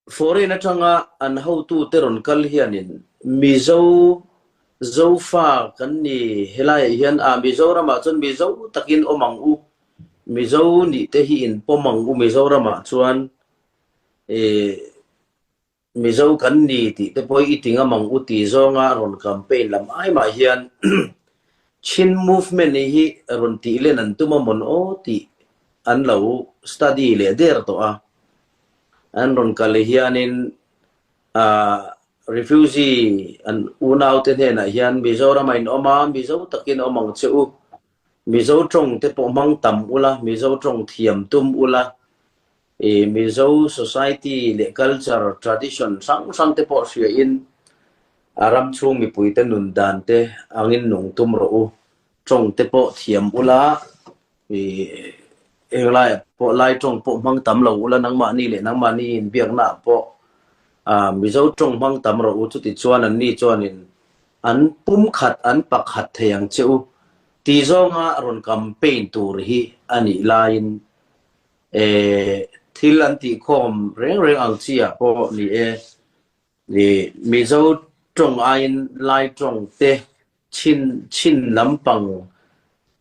Foreign atanga an hotute rawn kal hianin Mizo, Zofa kan ni helaiah hian ah Mizoramah chuan Mizo takin awm ang u, Mizo nih te hi in pawm ang u Mizoramah chuan eh Mizo kan ni tih te pawh i ti ngam ang u tih zawnga rawn campaign lam ai mah hian Chin movement hi rawn tih len an tum a mawn aw tih an lo study leh der tawh a. An rawn kal hianin ah refugee an unaute hnenah hian Mizoram a inawm a, Mizo takin awm ang che u, Mizo tawng te pawh hmang tam ula, Mizo tawng thiam tum ula, I Mizo society leh culture, tradition hrang hrang te pawh hriain a ram chhung mipuite nun dan te angin nung tum rawh u. Tawng te pawh thiam ula, i englaiah pawh Lai tawng pawh hmang tam lo ula, nangmahni leh nangmahni inbiaknaah pawh Mizo tawng hmang tam rawh u. Chutichuan anni chuanin an pumkhat, an pakhat thei ang che u ti zawnga rawn campaign tur hi a nih laiin E, thil an tihkhawm reng reng ang chi ah pawh ni e, i Mizo tawng aiin Lai tawng te chhin chhin lampang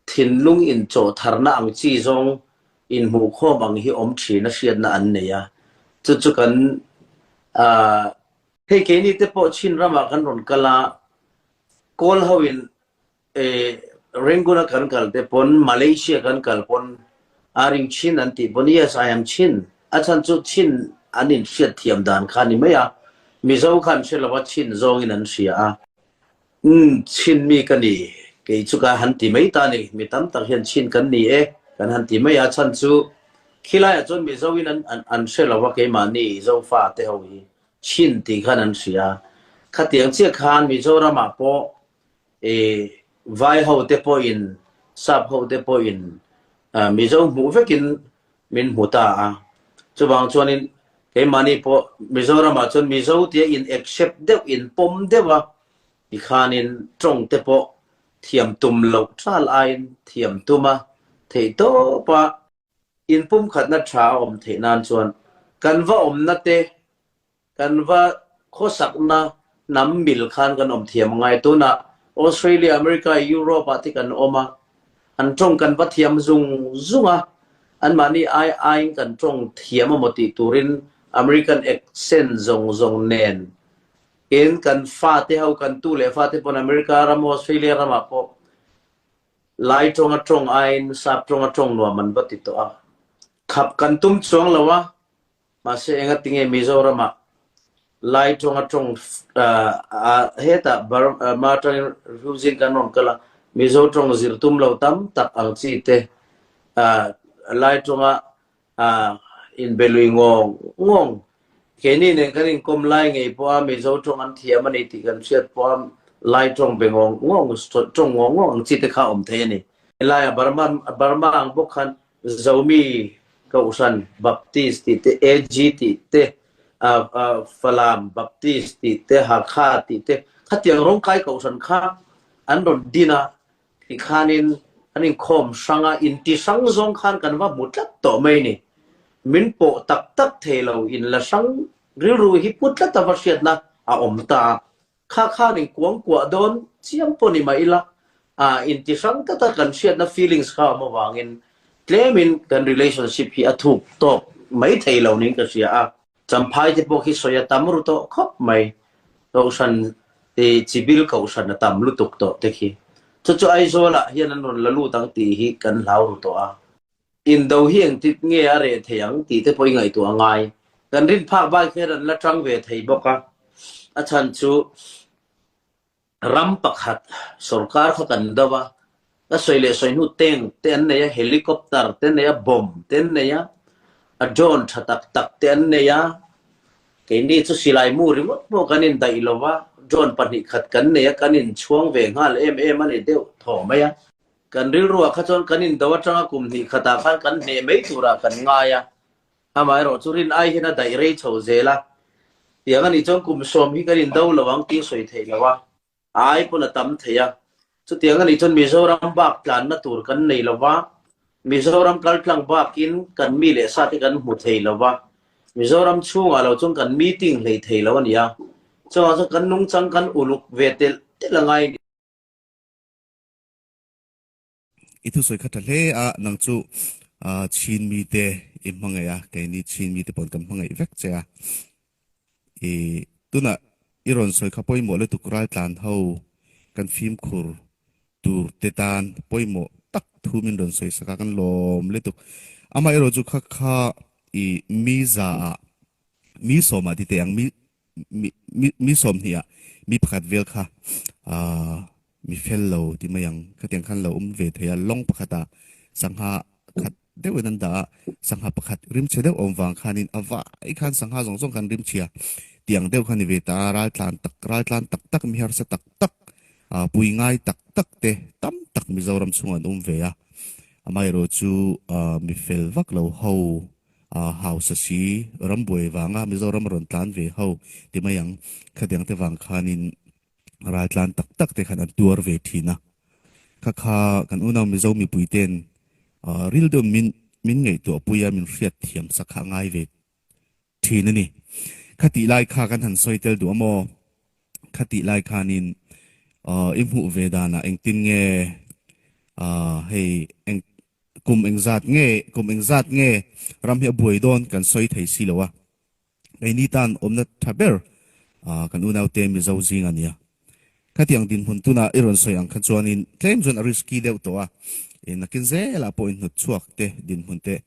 thinlung inchawh tharna ang chi zawng inhmuhkhawm ang hi awm thin a hriatna an nei a, chu chu kan ah hei keini te pawh chhin ramah kan rawn kal a, Kawl ho in E Rangoon a kan kal te pawn Malaysia kan kal pawn Are you Chin an tih pawn Yes I am Chin a chhan chu Chin an in hriat thiam dan kha a ni mai a, Mizo kha an hre lo a Chin zawngin an hria a. Umm Chin mi ka ni kei chu ka han ti mai ta ni, mi tam tak hian Chin kan ni e kan han ti mai a, a chhan chu khilaiah chuan Mizo in an an hre lo a keimahni Zofa te ho hi Chin tih khan an hria, khatiang chiah khan Mizoramah pawh I vai ho te pawhin, sap ho te pawhin Mizo hmuh vekin min hmu ta a. Chuvang chuanin keimahni pawh Mizoramah chuan Mizo tia in accept deuh, in pawm deuh a, tikhanin tawng te pawh thiam tum loh ṭal aiin thiam tum a, theihtawpa inpumkhatna ṭha a awm theih nan chuan kan va awmna te Kan va khawsakna hnam mil khan kan awm thiam angai. Tunah Australia, America, Europe ah te kan awm a, an tawng kan va thiam zung zung a, anmahni ai aiin kan tawng thiam amaw tih turin American accent zawng zawng nen in kan fate ho, kan tu leh fate pawn America ram, Australia ramah pawh Lai tawnga tawng aiin Sap tawnga tawng nuam an va ti tawh a. Khap kan tum chuang lo a, Mahse engatinge Mizoramah Lai tawnga tawng hetah Burma atangin refugee kan rawn kal a, Mizo tawng zir tum lo tam tak ang chi te Lai tawnga inbe lui ngawng ngawng keini nen kan inkawm lai ngei pawha Mizo tawng an thiam a ni tih kan hriat pawha Lai tawng be ngawng ngawng tawng ngawng ngawng ang chi te kha awm thei a ni. Helaia Burma Burma ang bawk khan Zomi Kohhran Baptist tih te, AG tih te, Falam Baptist tih te, Hakha tih te, khatiang rawngkai kohhran kha an rawn din a, tikhanin an inkhawm hrang a, inti hrang zawng khan kan va hmu tlat tawh mai ni. Min pawh tak tak thei lo, inla hrang rilru hi pu tlat a va hriatna a awm ta a. Kha khan in kuang kuah dawn chiam pawh ni mah ila, ah inti hrang tata kan hriatna feelings kha a awm avangin tlemin kan relationship hi a thuk tawk mai thei lo niin ka hria a. Champhai te pawh khi sawi a tam ru tawh khawp mai, kohhran i chibil kohhran a tam lutuk tawh te khi. Chu chu Aizawlah hian an rawn la lut ang tih hi kan hlau ru tawh a. Indo hi engtit nge a reh thei ang tih te pawh i ngaihtuah a ngai. Kan rin phak bak hian an la tang ve thei bawk a, a chhan chu ram pakhat sorkar kha kan do a, ka sawi leh sawi hnu tank te an nei a, helicopter te an nei a, bomb te an nei a, a drone tha tak tak te an nei a, keini chu silai mu ringawt pawh kan indaih lo va, drone 2 khat kan nei a, kan inchhuang ve nghal em em a ni deuh thaw mai a. Kan rilruah kha chuan kan indo atanga kum hnih khatah khan kan hneh mai turah kan ngai a, amaherawh chu rin ai hian a daih rei chho zel a, tiang anih chuan kum 10 hi kan indo lo ang tih sawi theih lo a, a ai pawn a tam thei a, chutiang anih chuan Mizoram bak tlanna tur kan nei lo va, Mizoram kaltlang bakin kan mi leh sa te kan hmu thei lo va. Mizoram chhungah lo chuan kan meeting hlei thei lo a ni a, chuvang chuan kan nungchang kan uluk ve telh telh a ngai a ni. I thusawi kha tha hle a, nang chu Chin mite i hmangaih a, keini Chin mite pawh kan hmangaih vek che a. I tunah i rawn sawi kha pawimawh lutuk raltlan ho kan fimkhur tur te tan pawimawh tak thu min rawn sawi sak a, kan lawm lutuk. Amaherawh chu kha kha i mi za ah mi sawmah ti teh ang mi mi mi mi sawmhnih ah mi pakhat vel kha ah mi fel lo ti mai ang khatiang khan lo awm ve thei a lawng pakhat ah sangha khat deuh in an dah a sangha pakhat rimchhe deuh awm vang khanin a vai khan sangha zawng zawng khan rimchhia tiang deuh kha ni ve ta a raltlan tak raltlan tak tak mi harsa tak tak ah pui ngai tak tak te tam tak Mizoram chhungah an awm ve a amaherawh chu ah mi fel vak lo ho Hausa si rambuai vanga Mizoram a rawn tlan ve ho ti mai ang. Khatiang te vang khanin raltlan tak tak te khan an tuar ve thin a. Kha kha kan unau Mizo mipui ten ril deuh min min ngaihtuah pui a min hriat thiam sak kha a ngai ve thin a ni. Khatih lai kha kan han sawi tel duh a maw? Khatih lai khanin i hmuh ve danah engtin nge hei eng Kum engzat nge, kum engzat nge ram hi a buai dawn kan sawi thei si lo a. Keini tan awmna tha ber kan unaute Mizo zing a nia. Khatiang dinhmun tuna i rawn sawi ang kha chuanin tlem chuan a risky deuh tawh a, nakin zelah pawh inhnawt chhuak te dinhmun te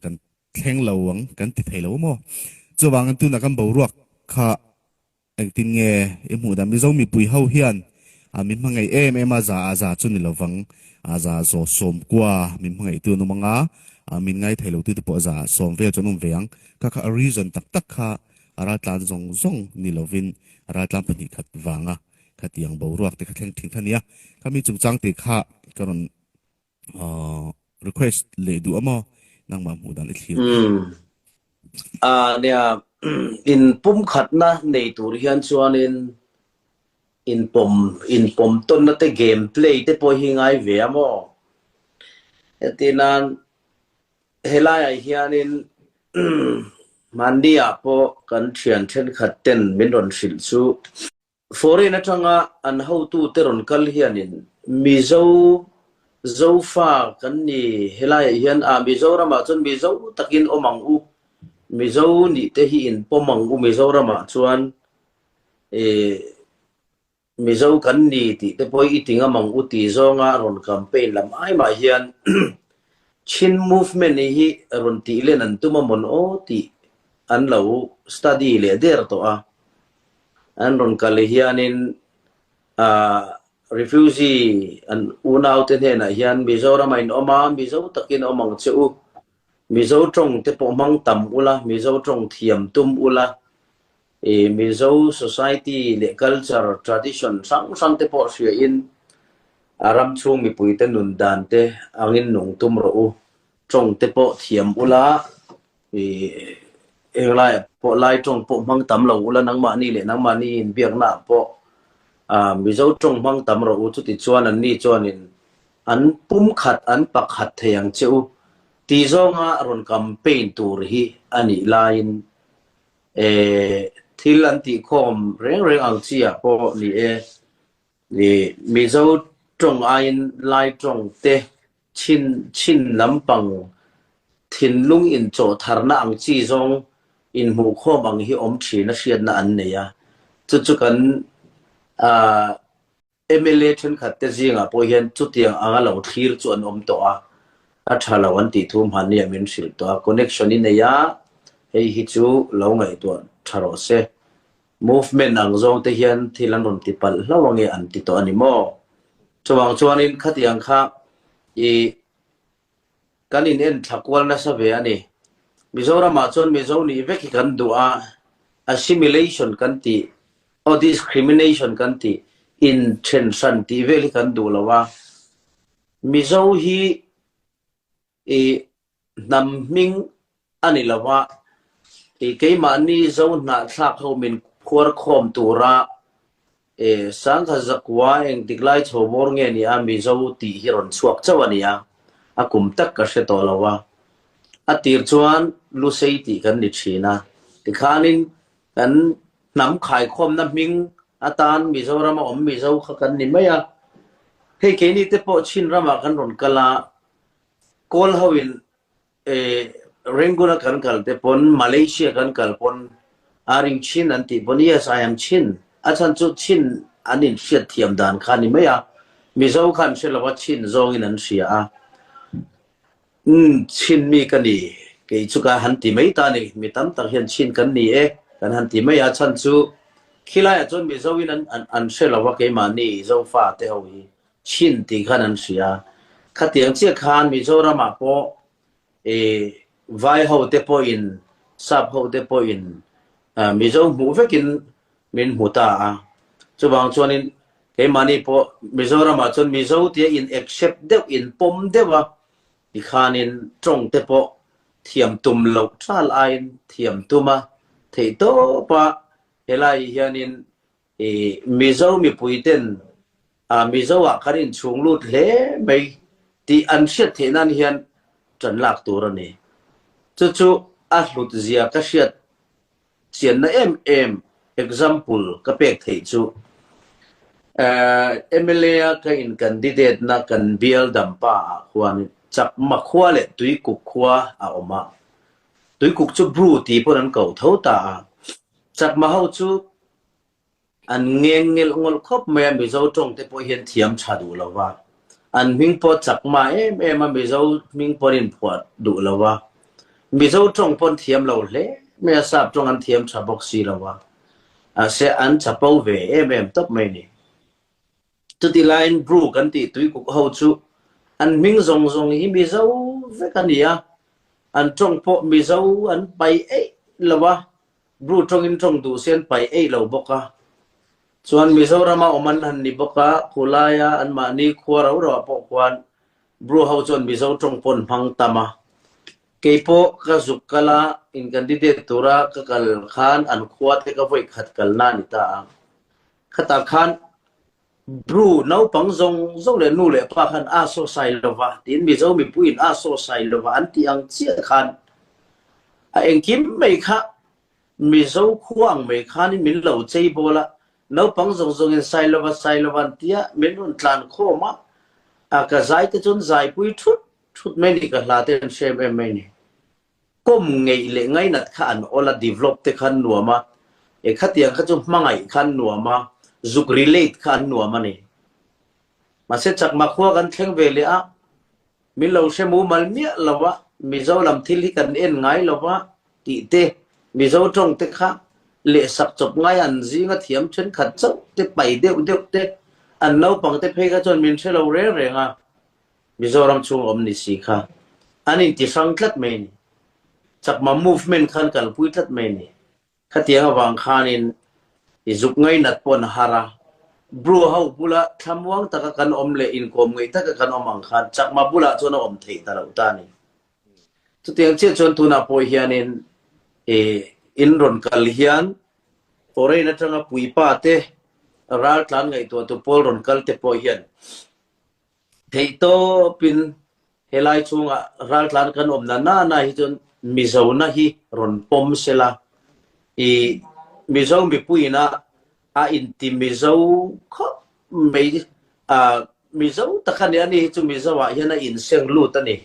kan thleng lo ang kan ti thei lo maw. Chuvangin tuna kan boruak kha Engtin nge i hmuh dan? Mizo mipui ho hian min hmangaih em em a, za a za chu ni lovang, a za zaw sawmkua min hmangaihtu an awm ang a, min ngaithei lo tute pawh za sawm vel chu an awm ve ang. Kha kha a reason tak tak kha a raltlan zawng zawng ni lovin a raltlan pahnih khat vanga khatiang boruak te kha thleng thin kha nia. Khami chungchang te kha ka rawn request leh duh a maw? Nangmah hmuh dan i thlir. Umm. Ah nia, in pumkhatna nei tur hian chuanin inpawm inpawm tawnna te game play te pawh hi ngai ve a maw? Hetinan helaiah hianin hmanni ah pawh kan thian thenkhat ten min rawn hrilh chu Foreign atanga an hotute rawn kal hianin Mizo Zofa kan ni helaiah hian ah Mizoramah chuan Mizo takin awm ang u, Mizo nih te hi in pawm ang u Mizoramah chuan ih Mizo kan ni tih te pawh i ti ngam ang u tih zawnga rawn campaign lam ai mah hian Chin movement hi rawn tih len an tum a mawn aw tih an lo study leh der tawh a. An rawn kal hianin ah refugee an unaute hnenah hian Mizoramah in awm a, Mizo takin awm ang che u. Mizo tawng te pawh hmang tam ula, Mizo tawng thiam tum ula, ih Mizo society leh culture, tradition hrang hrang te pawh hriain a ram chhung mipuite nun dan te angin nung tum rawh u. Tawng te pawh thiam ula, Ih, englaiah pawh Lai tawng pawh hmang tam lo ula, nangmahni leh nangmahni inbiaknaah pawh ah Mizo tawng hmang tam rawh u, chuti chuan anni chuanin an pumkhat an pakhat thei ang che u tih zawnga rawn campaign tur hi a nih laiin eh thil an tihkhawm reng reng ang chi ah pawh ni e, ih Mizo tawng aiin Lai tawng te Chhin chhin lampang thinlung inchawh tharna ang chi zawng inhmuhkhawm ang hi awm thin a hriatna an nei a. Chu chu kan mla thenkhat te zingah pawh hian chutiang anga lo thlir chu an awm tawh a, a tha lo an tih thu hmanni ah min hrilh tawh a. Connection i nei a, hei hi chu lo ngaihtuah tha rawh se. Movement ang zawng te hian thil an rawn ti palh hlauh ange an ti tawh a ni maw? Chuvang chuanin khatiang kha i kan in en thla kual nasa ve a ni. Mizoramah chuan Mizo nih vek hi kan duh a, assimilation kan tih, aw discrimination kan tih, inthen hran tih vel hi kan duh lo a. Mizo hi i hnam hming a ni lo a, i keimahni Zo hnahthlak ho min phuar khawm tura e Sangha Zakua engtik lai chho bawr nge ni a Mizo tih hi rawn chhuak chauh a ni a, a kum tak ka hre tawh lo a. A tir chuan Lusei tih kan ni thin a, tikhanin kan hnam khaikhawmna hming atan Mizorama awm Mizo kha kan ni mai a. Hei keini te pawh Chin ramah kan rawn kal a, Kawl hoin Rangoon a kan kal te pawn, Malaysia kan kal pawn Are you Chin an tih pawn Yes, I am Chin. A chhan chu Chin an inhriat thiam dan kha a ni mai a, Mizo kha an hre lo a, Chin zawngin an hria a. Umm, Chin mi ka ni, kei chu ka han ti mai ta ni, mi tam tak hian Chin kan ni e, kan han ti mai a, chhan chu khilaiah chuan Mizo in an an hre lo a keimahni Zofa te ho hi Chin tih khan an hria. Khatiang chiah khan Mizoramah pawh i Vai ho te pawhin Sap ho te pawhin Mizo hmuh vekin min hmu ta a. Chuvang chuanin keimahni pawh Mizoramah chuan Mizo tia in accept deuh, in pawm deuh a, tikhanin tawng te pawh thiam tum loh thal aiin thiam tum a theih tawp a. Helai hianin i Mizo mipui ten Mizo ah kan inchhung lut hle mai tih an hriat theih nan hian tan lak tur a ni. Chu chu a hlut zia ka hriat chianna em em example ka pek theih chu mla a ka in candidate na kan bial dampa ah khuan Chakma khua leh Tuikuk khua a awm a, Tuikuk chu Bru tih pawn an koh tho ta a, Chakma ho chu An ngeng ngelh ngawlh khawp mai a, Mizo tawng te pawh hian thiam tha duh lo va, an hming pawh chak mah em em a, Mizo hming pawh an inphuah duh lo va, Mizo tawng pawh an thiam lo hle mai a, Sap tawng an thiam tha bawk si lo va, mahse an chapo ve em em tawp mai ni. Chuti laiin Bru kan tih tuikuk ho chu an hming zawng zawng hi Mizo vek a ni a, an tawng pawh Mizo an pai eih lo a, Bru tawngin tawng duh se an pai eih lo bawk a. Chuan Mizorama awm an han ni bawk a, khulaia anmahni khua rau rauah pawh khuan Bru ho chuan Mizo tawng pawh an hmang tam a. Kei pawh ka zuk kal a, in candidate tura ka kal khan an khua te ka vawi khat kalna a ni ta a. Khatah khan Bru naupang zawng zawng leh nu leh pa khan a sawsai lova tiin Mizo mipuiin a sawsai lova an tih ang chiah khan a engkim mai kha Mizo khua ang mai khanin min lo chei bawl a, naupang zawng zawngin Sailova Sailova an tia min rawn tlan khawm a, a ka zai te chuan zaipui thut thut mai ni ka hla te an hre em em mai ni. Kawm ngeih leh ngainat kha an awl a, develop te kha an nuam a, e khatiang kha chu hmangaih kha an nuam a, zuk relate kha an nuam a ni. Mahse Chakma khua kan thleng ve leh a, min lo hre mumal miah lo a, Mizo lam thil hi kan en ngai lo va tih te, Mizo tawng te kha lehsak chawp ngai an zinga thiam thenkhat chauh te pai deuh deuh te, an naupang te phei kha chuan min hre lo reng reng a. Mizoram chhung awm ni si kha an inti hrang tlat mai a ni. Chakma movement khan kalpui tlat mai a ni. Khatiang avang khanin i zuk ngainat pawh an har a, Bru ho bula thlamuang taka kan awm leh inkawm ngeih taka kan awm ang khan Chakma bulah chuan a awm theih ta loh ta a ni. Chutiang chiah chuan tunah pawh hianin i in rawn kal hian foreign atanga puipa te raltlan ngaihtuahtu pawl rawn kal te pawh hian Theihtawpin helai chhungah raltlan kan awm na na na hi chuan Mizona hi rawn pawm sela, i Mizo mipuiin a a inti Mizo khawp mai, a Mizo tak a ni, ani hi chu Mizo ah hian a inseng lut a ni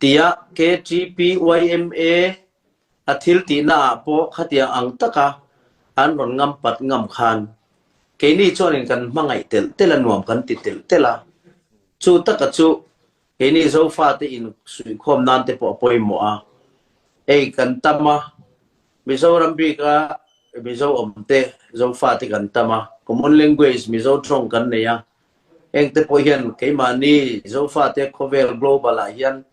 tia KTP yma A thil tihna ah pawh khatiang ang taka an rawn ngam pat ngam khan keini chuanin kan hmangaih telh telh a, nuam kan ti telh telh a. Chu taka chu keini Zofate insuihkhawm nan te pawh a pawimawh a. Hei kan tam a, Mizoram bika Mizo awmte Zofate kan tam a, common language Mizo tawng kan nei a, hengte pawh hian keimahni Zofate khawvel global ah hian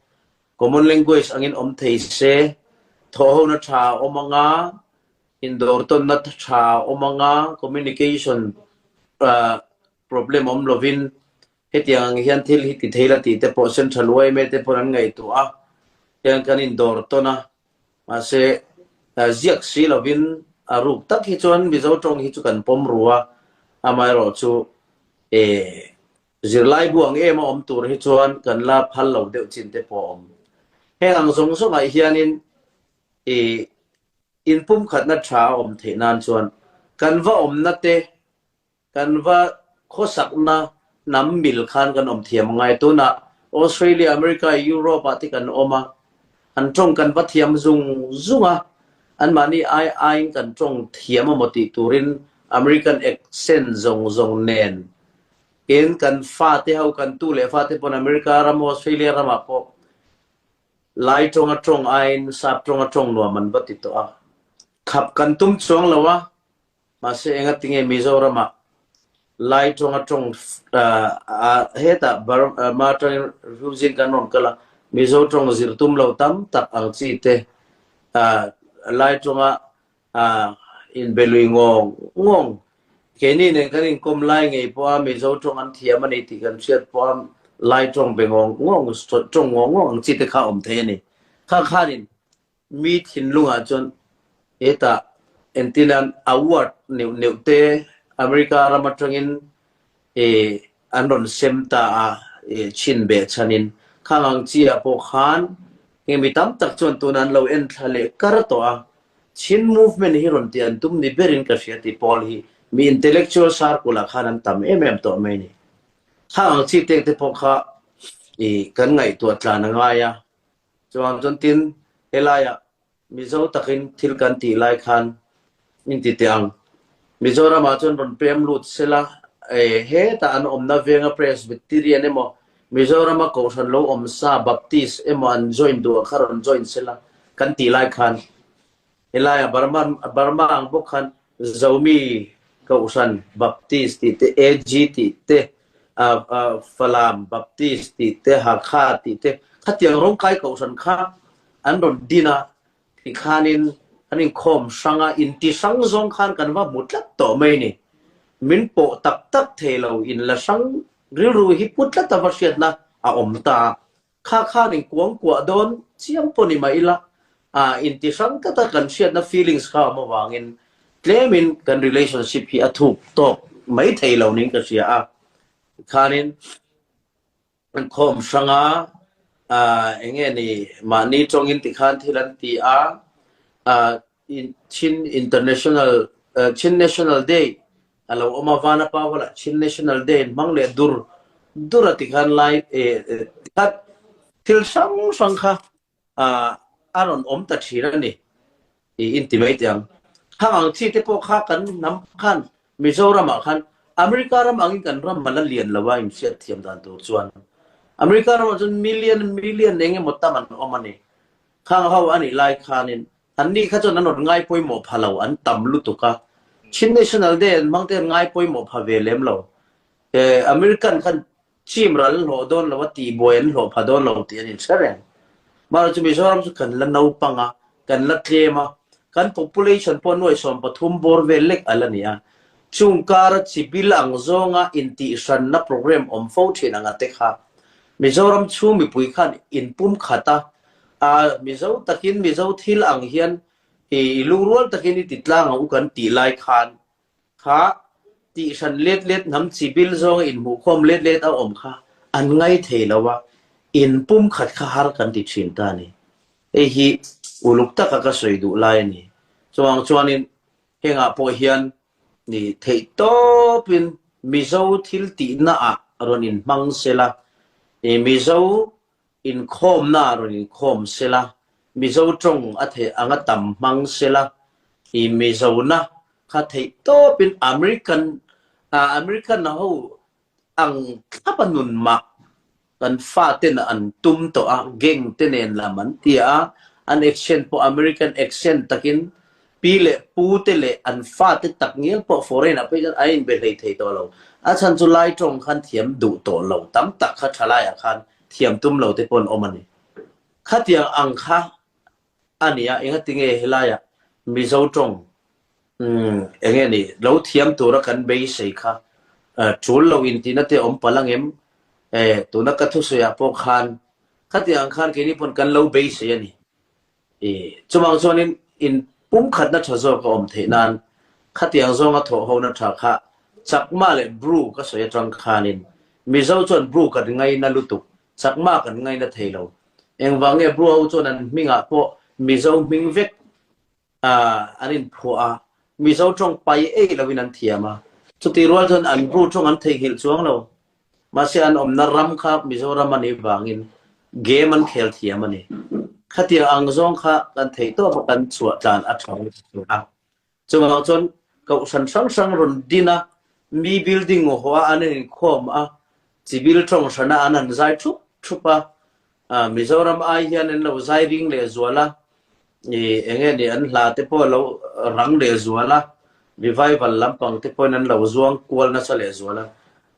Common language angin awm thei se, thawhhona tha a awm anga, indawrtawnna tha a awm anga, communication problem awm lovin hetiang ang hian thil hi ti thei la tih te pawh Central yma te paw'n an ngaihtuah a, hian kan indawrtawn a, mahse ziak si lovin a ruk tak hi chuan Mizo tawng hi chu kan pawm ru a, amaherawhchu Zirlaibu ang em a awm tur hi chuan kan la phal lo deuh chin te pawh a awm. Heng ang zawng zawngah hianin i inpumkhatna tha a awm theih nan chuan kan va awmna te, kan va khawsakna hnam mil khan kan awm thiam a ngai. Tunah Australia, America, Europe ah te kan awm a, an tawng kan va thiam zung zung a, anmahni ai aiin kan tawng thiam amaw tih turin American accent zawng zawng nen in kan fate ho, kan tu leh fate pawn America ram, Australia ramah pawh Lai tawnga tawng aiin Sap tawnga tawng nuam an va ti tawh a. Khap kan tum chuang lo a, Mahse engatinge Mizoramah Lai tawnga tawng hetah Burma atangin refugee kan rawn kal a, Mizo tawng zir tum lo tam tak ang chi te Lai tawnga inbe lui ngawng ngawng keini nen kan inkawm lai ngei pawha Mizo tawng an thiam a ni tih kan hriat pawha Lai tawng be ngawng ngawng tawng ngawng ngawng ang chi te kha a awm thei a ni. Kha khanin Mi thinlungah chuan hetah entirnan award neuh neuh te America ram atangin an rawn sem ta a, chhin beh chhanin. Khang ang chi ah pawh khan nge mi tam tak chuan tuna an lo en thla leh kar tawh a, Chin movement hi rawn ti an tum ni berin ka hria tih pawl hi mi intellectual circle ah khan an tam em em tawh mai a ni. Khang ang chi tek te pawh kha kan ngaihtuah tlan a ngai a. Chuan chuan tin helaiah Mizo takin thil kan tih lai khan min ti teh ang. Mizoramah chuan rawn pem lut sela, hetah an awmna venga Presbyterian emaw Mizorama Kohhran lo awm sa Baptist emaw an join duh ah kha rawn join sela kan tih lai khan Helaiah Burma Burma ang bawk khan Zomi Kohhran Baptist tih te, AG tih te, Falam Baptist tih te, Hakha tih te, khatiang rawngkai Kohhran kha an rawn din a, tikhanin an inkhawm hrang a, inti hrang zawng khan kan va hmu tlat tawh mai ni. Min pawh tak tak thei lo, inla hrang rilru hi pu tlat a va hriatna a awm ta a. Kha khan in kuang kuah dawn chiam pawh ni mah ila, ah inti hrang tata kan hriatna feelings kha awm avangin tlemin kan relationship hi a thuk tawk mai thei lo niin ka hria a. Tikhanin an khawm hrang a, ah eng nge ni mahni tawngin tikhan thil an ti a, ah Chin International Chin National Day a lo awm a, Vanapa Hall-ah Chin National Day an hmang leh dur dur a tikhan lai tikhan thil hrang hrang kha a rawn awm ta thin a ni tiin ti mai teh ang. Khang ang chi te pawh kha kan hnam khan Mizoramah khan America ram angin kan ram a la lian lo a inhriat thiam dan tur chuan America ramah chuan million million eng emaw tam an awm a ni. Khang ho a nih lai khanin Anni kha chuan an rawn ngai pawimawh pha lo, an tam lutuk a. Chin National Day an hmang te an ngai pawimawh pha ve lem lo. American khan chim ral an hlawh dawn lo a, tihbuai an hlawh pha dawn lo tih an inhre reng. Mahse chu Mizoram chu kan la naupang a, kan la tlem a, kan population pawh nuai 13 bawr vel lek a la ni a. Chung kara chibil ang zawnga intihhranna program awm fo thin anga te kha Mizoram chhung mipui khan inpumkhat a, A Mizo takin Mizo thil ang hian i lungrual takin i ti tlang ang u kan tih lai khan kha tihhran let let hnam chi bil zawnga inhmuhkhawm let let a awm kha an ngai thei lo a, in pumkhat kha har kan ti thin ta a ni. Hei hi uluk taka ka sawi duh lai a ni. Chuvang chuanin hengah pawh hian ni theih tawpin Mizo thil tihnaah rawn inhmang sela, Mizo Inkhawmna a rawn inkhawm sela, Mizo tawng a theih anga tam hmang sela, i Mizona kha theih tawpin American American ho ang thlap a nun mah kan faten an tum tawh a, gang te nen lam an ti a, an accent pawh American accent takin Pi leh pu te leh an fate tak ngial pawh foreign ah phei chuan an inbe hlei thei tawh lo. A chhan chu Lai tawng khan thiam duh tawh lo tam tak kha thalai ah khan thiam tum lo te pawh an awm a ni. Khatiang ang kha a ni a, engatinge helaiah Mizo tawng umm enge ni lo thiam tura kan beisei kha tul lo intihna te awm palh angem? Tuna ka thusawi ah pawh khan khatiang ang khan keini pawn kan lo beisei a ni. I chuvang chuanin in pumkhatna tha zawk a awm theih nan khatiang zawnga thawh hona tha kha Chakma leh Bru ka sawi atang khanin Mizo chuan Bru kan ngaina lutuk, Chakma kan ngaina thei lo. Engvang nge Bru ho chuan an hmingah pawh Mizo hming vek an inphuah a, Mizo tawng pai ei loin an thiam a. Chutih rual chuan an Bru tawng an theihnghilh chuang lo. Mahse an awmna ram kha Mizoram a nih vangin game an khel thiam a ni. Khatiang ang zawng kha kan theih tawp a kan chhuah tlan a tha a. Chuvang chuan kohhran hrang hrang rawn din a, mi building haw a an inkhawm a, chibil tawng hrana an han zai thup thup a, Mizoram ai hian an lo zai ring lehzual a, eng nge ni an hla te pawh a lo rang lehzual a, revival lampang te pawhin an lo zuang kual nasa lehzual a.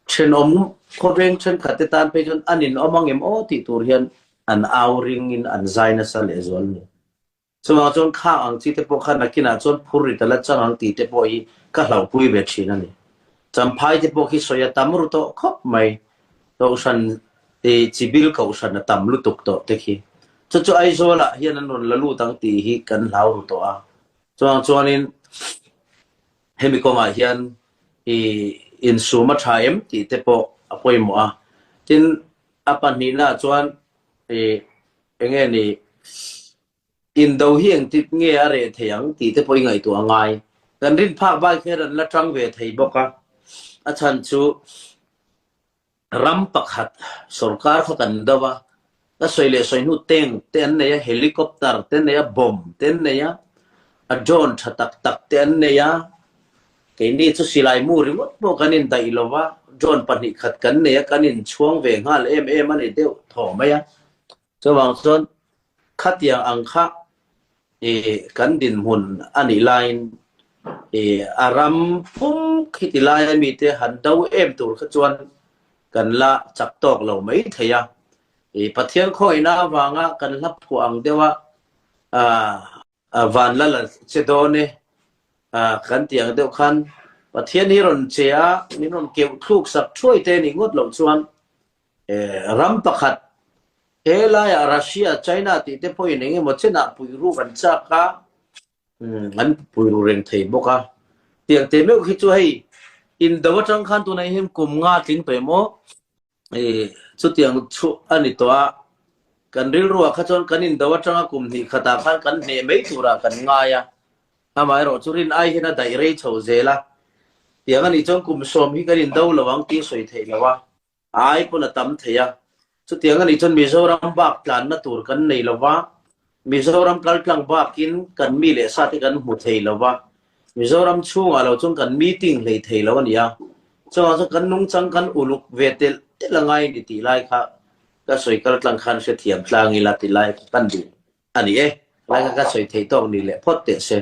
Thenawm khawveng thenkhat te tan phei chuan an inawm ang em aw tih tur hian an au ringin an zai nasa lehzual a ni. Chuvang chuan khang ang chi te pawh kha nakinah chuan phur rit a la chang ang tih te pawh hi ka hlauhpui ve thin a ni. Champhai te pawh khi sawi a tam ru tawh khawp mai. Kohhran i chibil kohhran a tam lutuk tawh te khi. Chu chu Aizawlah hian an rawn la lut ang tih hi kan hlau ru tawh a. Chuvang chuanin hemi kawngah hian i insum a tha em tih te pawh a pawimawh a. Tin, a pahnihnaah chuan i enge ni Indo hi engtik nge a reh thei ang tih te pawh i ngaihtuah a ngai. Kan rin phak bak hian an la tang ve thei bawk a, a chhan chu ram pakhat sorkar kha kan do a, ka sawi leh sawi hnu tank te an nei a, helicopter te an nei a, bomb te an nei a, a drone tha tak tak te an nei a, keini chu silai mu ringawt pawh kan indaih lo va, drone 2 khat kan nei a, kan inchhuang ve nghal em em a ni deuh thaw mai a. Chuvang chuan khatiang ang kha i kan dinhmun a nih laiin i a ram pum khiti laia mite han do em tur kha chuan kan la chak tawk lo mai thei a. I Pathian khawihna avanga kan hla phuah ang deuha van la la che dawn e kan tih ang deuh khan Pathian hi rawn che a, min rawn keuh thluk sak thuai te nih ngawt loh chuan Ram pakhat, he laiah Russia, China tih te pawhin eng emaw chenah puiru kan chak a, an puiru reng thei bawk a. Tiang te meuh khi chu hei indo atang khan tunah hian kum nga tling tawh emaw chutiang chu a ni tawh a. Kan rilruah kha chuan kan indo atanga kum hnih khatah khan kan hneh mai turah kan ngai a. Amaherawh chu rin ai hian a daih rei chho zel a. Tiang a nih chuan kum sawm hi kan indo lo ang tih sawi theih lo a. Ai pawn a tam thei a. Chutiang a nih chuan Mizoram bak tlanna tur kan nei lo va, Mizoram kaltlang bakin kan mi leh sa te kan hmu thei lo va, Mizoram chhungah lo chuan kan meeting hlei thei lo a ni a. Chuvang chuan kan nungchang kan uluk ve telh telh a ngai ni tih lai kha ka sawi kaltlang khan hrethiam tlang ila ti lai kha kan duh a ni e. Lai kha ka sawi thei tawk ni leh phawt teh se.